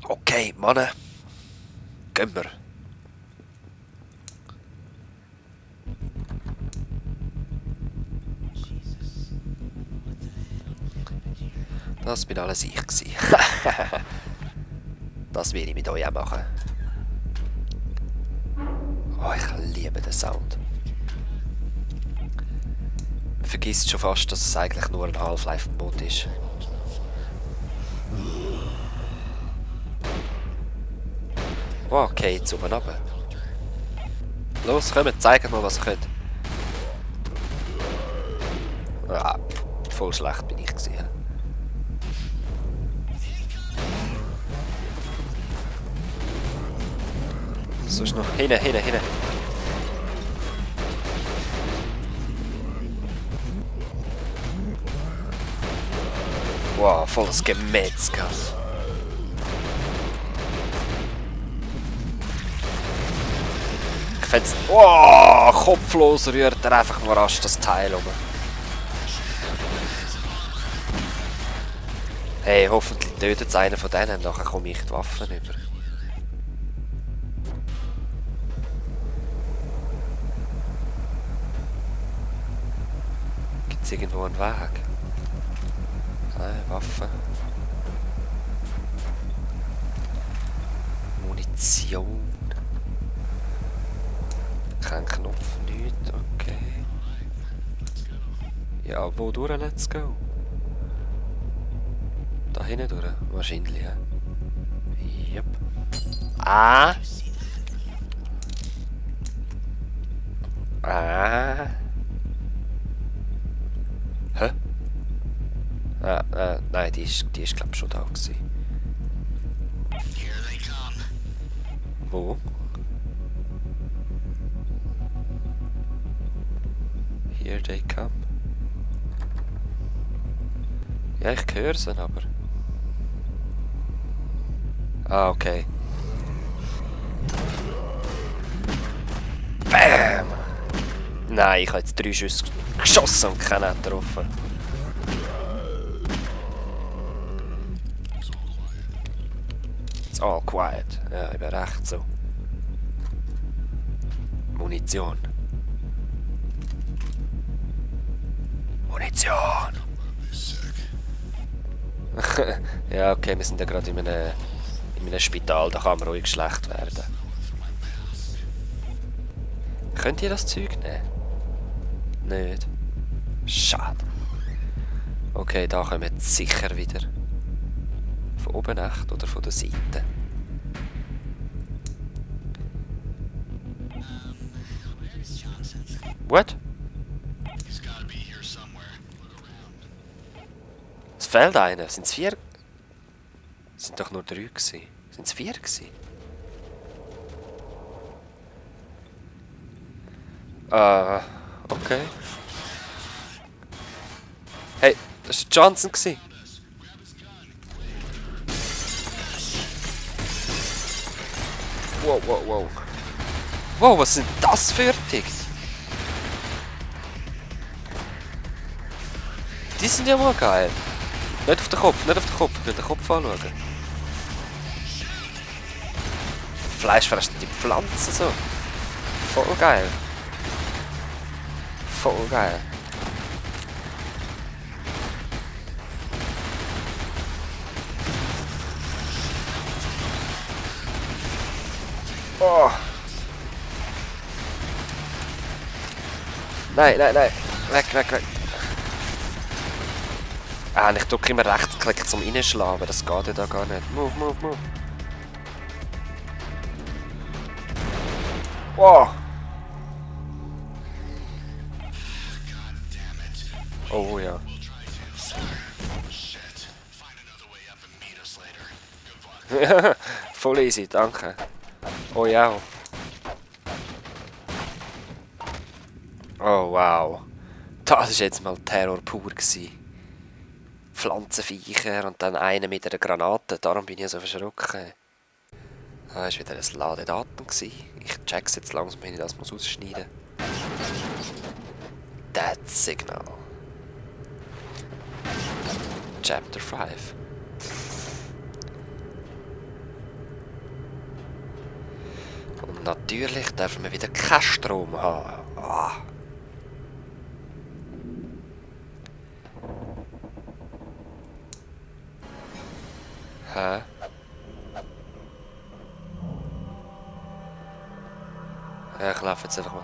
Okay, Mann. Gehen wir. Das bin alles ich gewesen. Das werde ich mit euch auch machen. Oh, ich liebe den Sound. Man vergisst schon fast, dass es eigentlich nur ein Half-Life-Mod ist. Oh, okay, jetzt oben runter. Los, kommt, zeigt mal, was ihr könnt. Ah, voll schlecht bin ich gewesen. Sonst noch hinten. Wow, volles Gemetzger. Ich find's... Wow, kopflos rührt er einfach nur rasch das Teil um. Hey, hoffentlich tötet es einen von denen, nachher komme ich die Waffen über. Gibt es irgendwo einen Weg? Nein, Waffen. Munition. Kein Knopf, nichts, okay. Ja, wo durch, let's go? Da hinten durch, wahrscheinlich, ja. Yep. Ah! Ah! Hä? Nein, die ist glaube ich schon da gewesen. Wo? Here they come. Ja, ich höre sie aber. Ah, okay. Bam! Nein, ich habe jetzt 3 Schüsse geschossen und keinen getroffen. It's all quiet. Ja, ich bin recht so. Munition. Munition! Ja, okay, wir sind ja gerade in einem Spital, da kann man ruhig schlecht werden. Könnt ihr das Zeug nehmen? Nicht. Schade. Okay, da kommen wir jetzt sicher wieder. Von oben echt oder von der Seite? What? Es fehlt einer. Sind es 4? Es sind doch nur 3 gewesen. Sind es 4 gewesen? Okay. Hey, das war Johnson gewesen. Wow. Wow, was sind das für Ticks? Die sind ja mal geil. Nicht auf den Kopf. Ich will den Kopf anschauen. Fleisch fressen die Pflanzen so. Voll geil. Oh. Nein. Weg. Ah, ich drücke immer Rechtsklick zum Reinschlagen, aber das geht ja da gar nicht. Move. Wow. Oh ja. Voll easy, danke. Oh ja. Oh wow. Das war jetzt mal Terror pur gewesen. Pflanzenviecher und dann einer mit einer Granate. Darum bin ich so verschrocken. Ah, das war wieder ein Ladedatum. Ich check's jetzt langsam, wenn ich das ausschneiden muss. That Signal. Chapter 5. Und natürlich dürfen wir wieder keinen Strom haben. Ah. Hä? Ja, ich laufe jetzt einfach mal.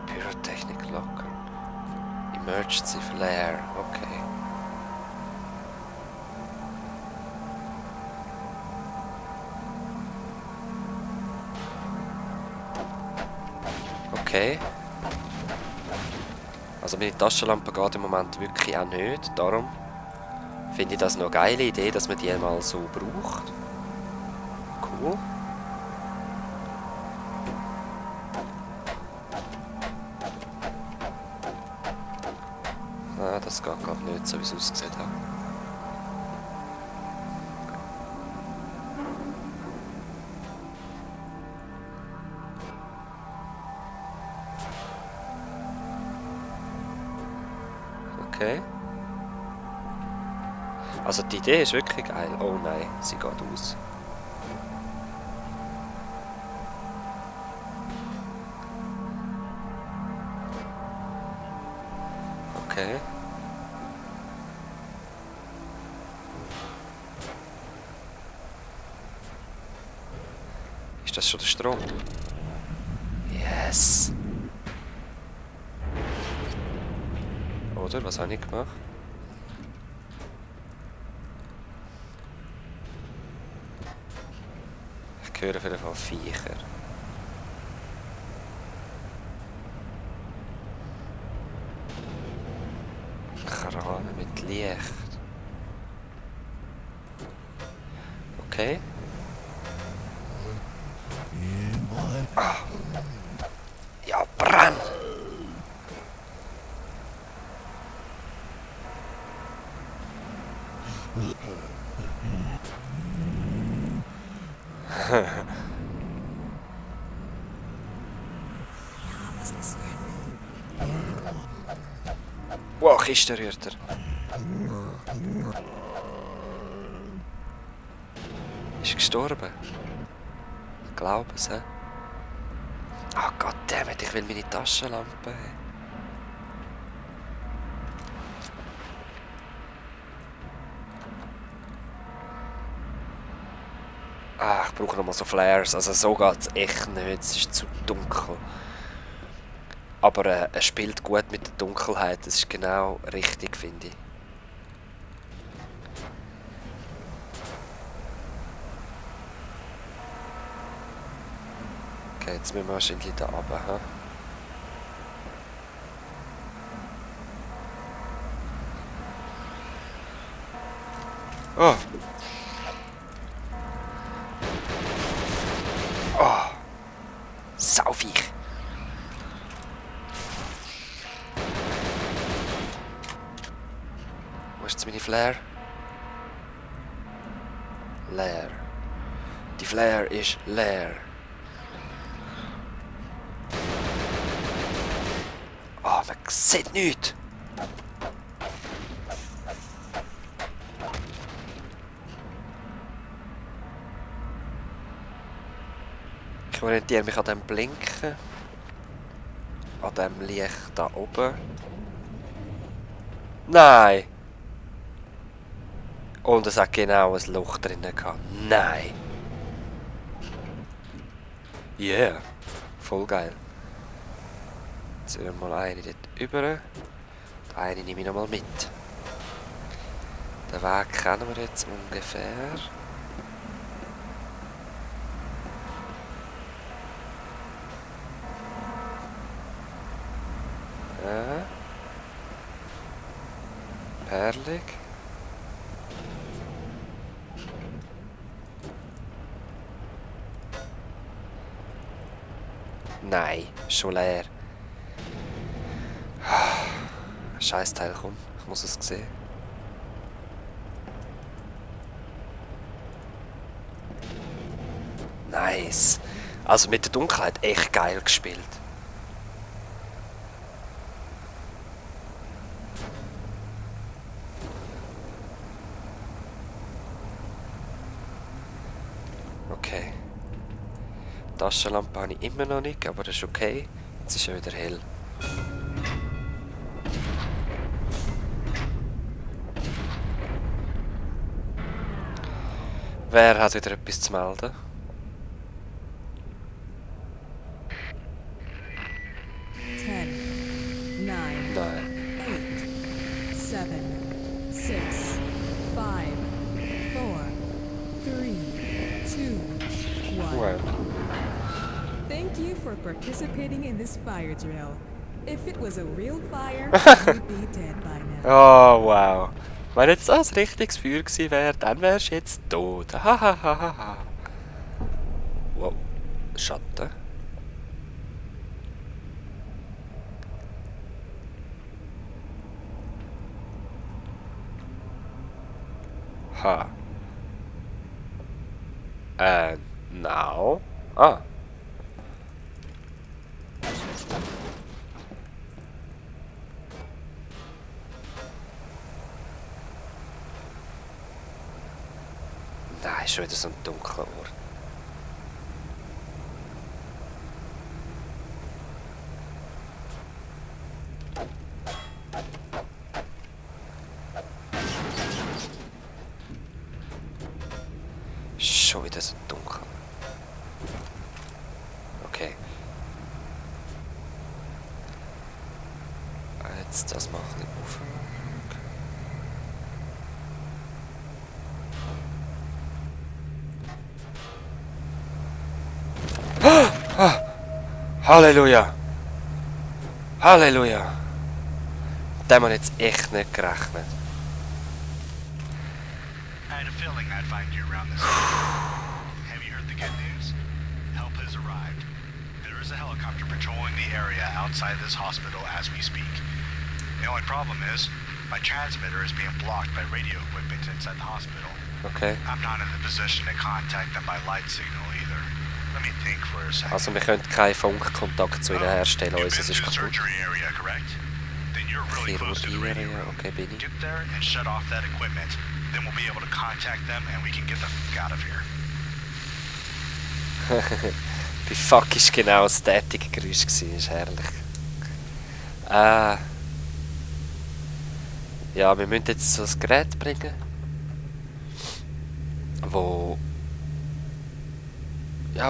Pyrotechnik locker. Emergency Flare, okay. Okay. Also meine Taschenlampe geht im Moment wirklich auch nicht, darum finde ich das noch eine geile Idee, dass man die mal so braucht. Cool. Ah, das geht gerade nicht, so wie es ausgesehen hat. Okay. Also die Idee ist wirklich geil. Oh nein, sie geht aus. Okay. Ist das schon der Strom? Yes! Oder? Was habe ich gemacht? Ich höre auf jeden Fall Viecher. Krane mit Licht. Okay. Ah. Ja, brenn! Wow, Kiste rührt er. Ist er gestorben? Ich glaube es, hä? Ah, goddammit, ich will meine Taschenlampe haben. Ah, ich brauche nochmal so Flares. Also so geht es echt nicht, es ist zu dunkel. Aber er spielt gut mit der Dunkelheit, das ist genau richtig, finde ich. Okay, jetzt müssen wir wahrscheinlich da runter. He? Oh! Oh! Sauviech! Wo ist jetzt meine Flare? Leer. Die Flare ist leer. Oh, man sieht nichts! Ich orientiere mich an dem Blinken. An dem Licht da oben. Nein! Und es hat genau ein Loch drinnen gehabt. Nein! Yeah! Voll geil. Jetzt nehmen wir mal eine dort rüber. Die eine nehme ich nochmal mit. Den Weg kennen wir jetzt ungefähr. Ja. Perlig. Nein, schon leer. Scheißteil, komm, ich muss es sehen. Nice. Also mit der Dunkelheit echt geil gespielt. Okay. Die Taschenlampe habe ich immer noch nicht, aber das ist okay. Jetzt ist ja wieder hell. Wer hat wieder etwas zu melden? Nein. 7, 6, 5, 4, 3, 2, 1. Well. Thank you for participating in this fire drill. If it was a real fire, you'd be dead by now. Oh, wow. Wenn jetzt das ein richtiges Feuer gewesen wäre, dann wärst du jetzt tot. Hahaha. Wow. Schatten. Ha. Now. Ah. Nein, schon wieder so ein dunkler Ort. Schon wieder so dunkel. Okay. Jetzt das mal ein bisschen auf. Halleluja! Halleluja! Da haben wir jetzt echt nicht gerechnet. I had a feeling I'd find you around this area. Have you heard the good news? Help has arrived. There is a helicopter patrolling the area outside this hospital as we speak. The only problem is, my transmitter is being blocked by radio equipment inside the hospital. Okay. I'm not in the position to contact them by light signal either. Let me think for a second. Also wir können keinen Funkkontakt zu ihnen herstellen, You've unseres been ist to the kaputt. surgery area, correct? Then you're really close to the radio Chirurgie, room. okay, bin ich. Get there and shut off that equipment. Then we'll be able to contact them and we can get the fuck out of here. Bei Fuck ist genau das tätige Geräusch gewesen, ist herrlich. Ja, wir müssen jetzt so ein Gerät bringen, wo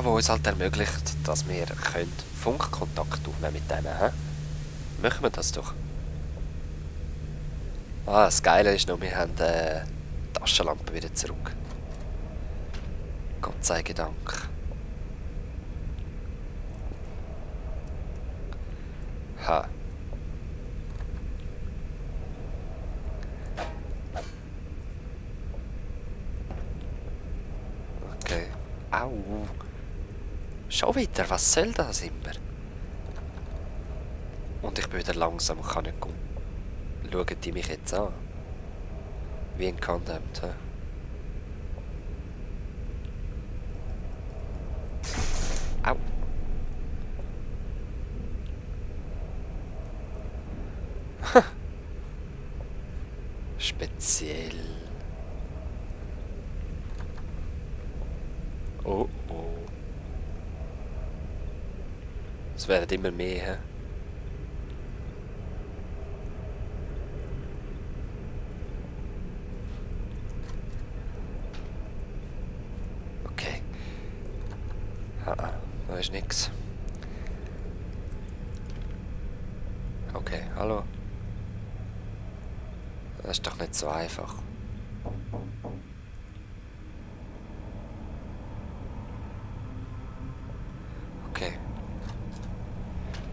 uns halt ermöglicht, dass wir können Funkkontakt aufnehmen mit denen. He? Machen wir das doch. Das Geile ist noch, wir haben die Taschenlampe wieder zurück. Gott sei Dank. Ha. Okay. Au. Schon wieder, was soll das immer? Und ich bin wieder langsam und kann nicht gehen. Schauen die mich jetzt an? Wie ein Condemned, hä? Au. Speziell. Oh oh. Es werden immer mehr, hä? Okay. Da ist nix. Okay, hallo. Das ist doch nicht so einfach. Okay.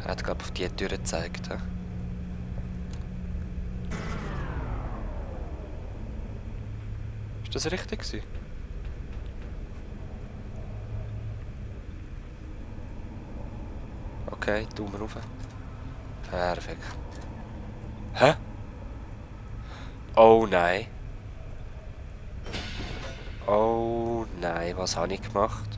Er hat, glaube ich, auf die Tür gezeigt. He? Ist das richtig gewesen? Okay, Daumen rauf. Perfekt. Hä? Oh nein. Oh nein, was habe ich gemacht?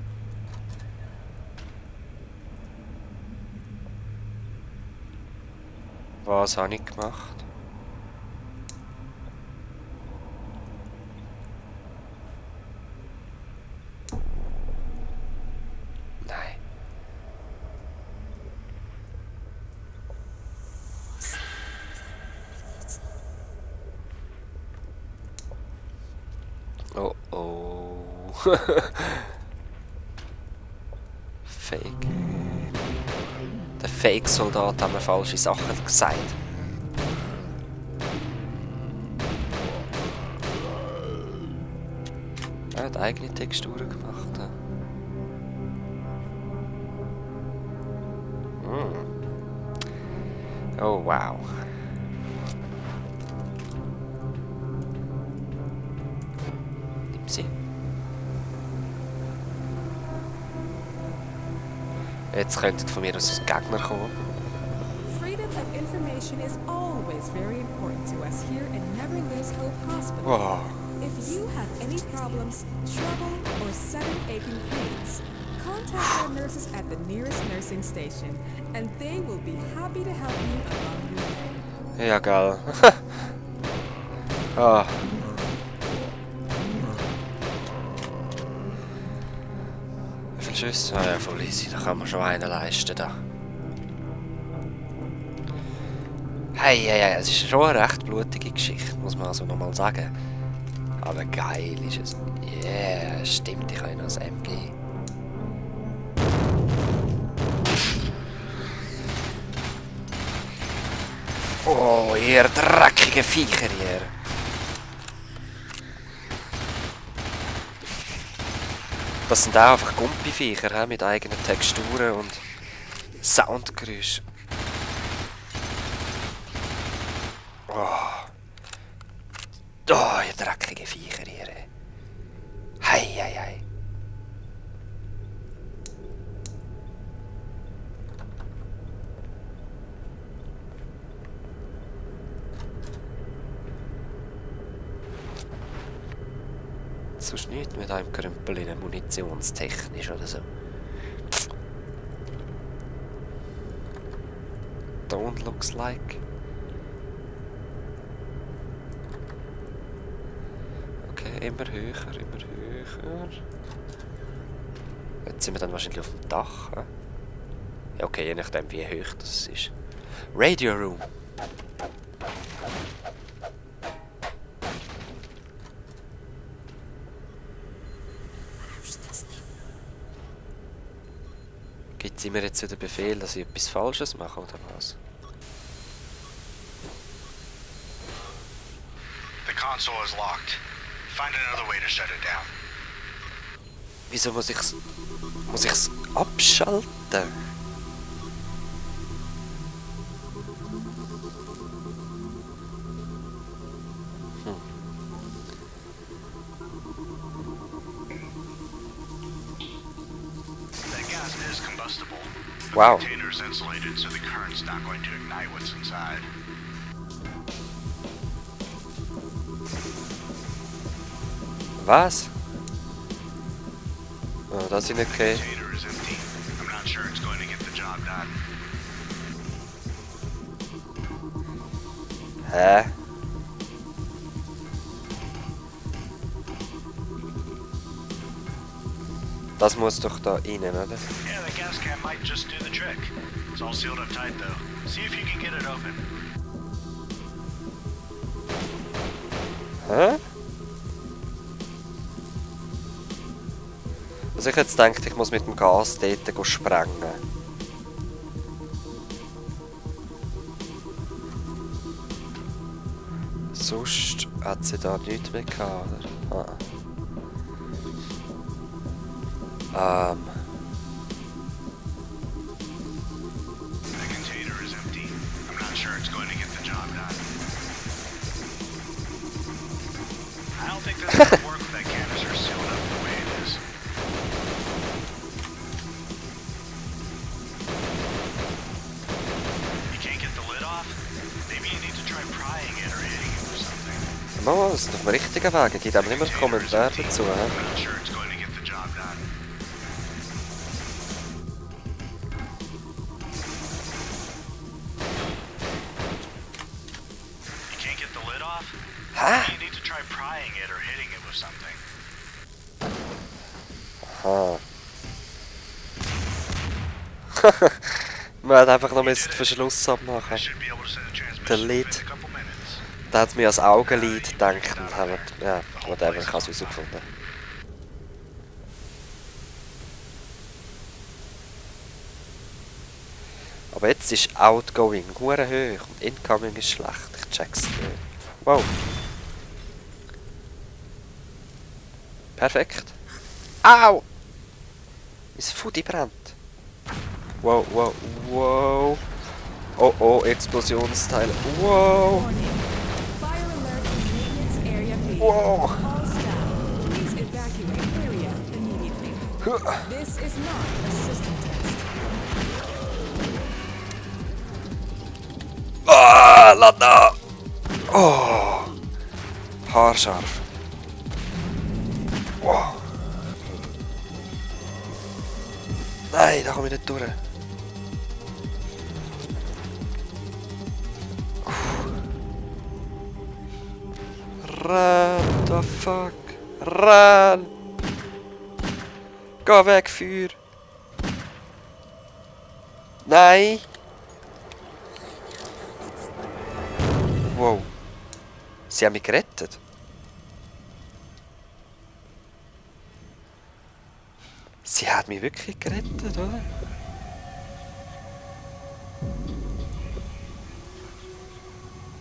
Was habe ich gemacht? Fake. Der Fake-Soldat hat mir falsche Sachen gesagt. Er hat eigene Texturen gemacht. Ja. Oh wow. Nimm sie. Jetzt könnte von mir aus ein Gegner kommen. Freedom of information is always very important to us here at Never Lose Hope Hospital. Wow. If you have any problems, trouble, or sudden aching pains, contact our nurses at the nearest nursing station, and they will be happy to help you along your way. Ja, geil. Ah. Wie viele Schüsse? Ah ja, voll easy. Da kann man schon einen leisten. Da. Hey, es ist schon eine recht blutige Geschichte, muss man also nochmal sagen. Aber geil ist es. Yeah, stimmt, ich habe noch das MG. Oh, ihr dreckige Viecher hier. Das sind auch einfach Gumpiviecher mit eigenen Texturen und Soundgeräuschen. Oh, ihr dreckige Viecher hier. Hei. Sonst nichts mit einem Krümpel in munitionstechnisch oder so. Don't looks like. Okay, immer höher. Jetzt sind wir dann wahrscheinlich auf dem Dach. He? Ja, okay, je nachdem wie hoch das ist. Radio Room. Gibt sie mir jetzt den Befehl, dass ich etwas Falsches mache oder was? The console is locked. Find another way to shut it down. Wieso muss ich's abschalten? That gas is combustible. The Wow. container is insulated, so the current's not going to ignite what's inside. Was? Oh, das ist nicht okay. The container is empty. I'm not sure it's going to get the job done. Hä? Das muss doch da rein, oder? Yeah, the gas can might just do the trick. It's all sealed up tight, though. See if you can get it open. Hä? Also ich hätte jetzt gedacht, ich muss mit dem Gas dort sprengen. Sonst hat sie da nichts mehr gehabt, oder? Ah. The container is empty. I'm not sure it's going to get the job done. I don't think this will work with that canister sealed up the way it is. You can't get the lid off? Maybe you need to try prying it or hitting it with something. Mama, das ist auf dem richtigen Weg. Gibt aber nicht mehr Kommentare dazu. He? I'm not sure it's going to get the job done. You can't get the lid off? Hä? You need to try prying it or hitting it with something. Aha. Man hat einfach noch den Verschluss abmachen. I should be able to send a transmission The lid. within a couple minutes. Da hat mir als Augenlid gedacht und haben wir, ja, whatever, ich habe es herausgefunden. Aber jetzt ist Outgoing hure hoch und Incoming ist schlecht. Ich check's nicht. Wow. Perfekt. Au! Mein Fudi brennt. Wow, wow, wow. Oh, oh, Explosionsteile. Wow. Warning. Fire alert in maintenance area B. Wow. All staff, please evacuate area immediately. This is not a system test. Ah, Lada! Oh. Haarscharf. Wow. Nein, da komme ich nicht durch. Run, the fuck. Run! Geh weg, Feuer! Nein! Wow. Sie haben mich gerettet. Sie hat mich wirklich gerettet, oder?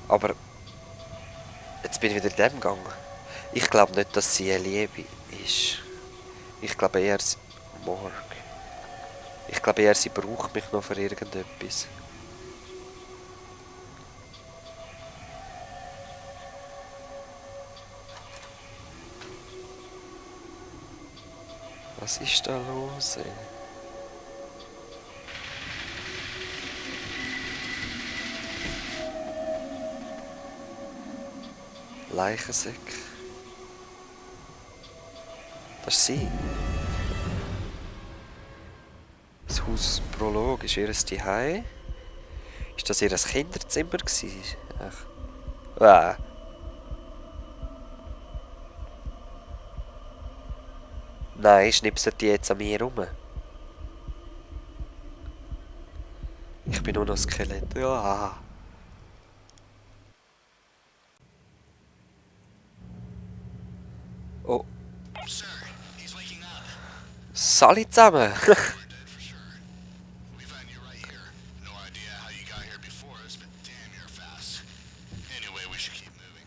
Aber jetzt bin ich wieder in dem gegangen. Ich glaube nicht, dass sie eine Liebe ist. Ich glaube eher, Morg. Ich glaube eher, sie braucht mich noch für irgendetwas. Was ist da los, ey? Leichensäcke. Das ist sie. Das Haus Prolog ist ihr Zuhause. Ist das ihr Kinderzimmer gewesen? Ach. Ah. Nein, schnipselt die jetzt an mir rum. Ich bin nur noch ein Skelett. Ja. Oh. Sir, he's waking up. Sali zusammen. We're dead for sure. We found you right here. No idea how you got here before us, but damn, you're fast. Anyway, we should keep moving.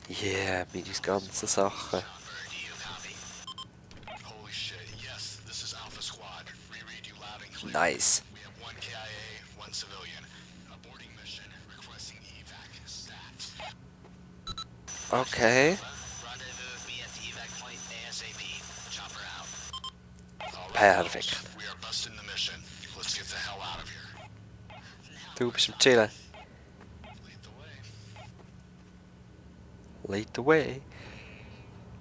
Yeah, meine ganzen Sachen. Do you copy? Holy shit, yes, this is Alpha Squad. Reread you loud and clear. Nice. We have one KIA, one civilian. Aborting mission, requesting evac. Stats. Okay. Rendezvous me at the evac point ASAP. Chopper out. Perfekt. We are busting the mission. Let's get the hell out of here. Du bist am Chillen. Lead the way. Lead the way.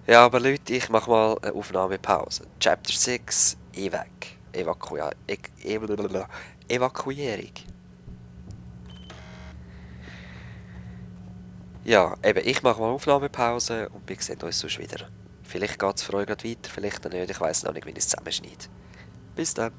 Ja, aber Leute, ich mache mal eine Aufnahmepause. Chapter 6, Evac. Evakuierung. Ja, eben, ich mache mal Aufnahmepause und wir sehen uns sonst wieder. Vielleicht geht es für euch gerade weiter, vielleicht nicht. Ich weiß noch nicht, wie ich es zusammenschneide. Bis dann.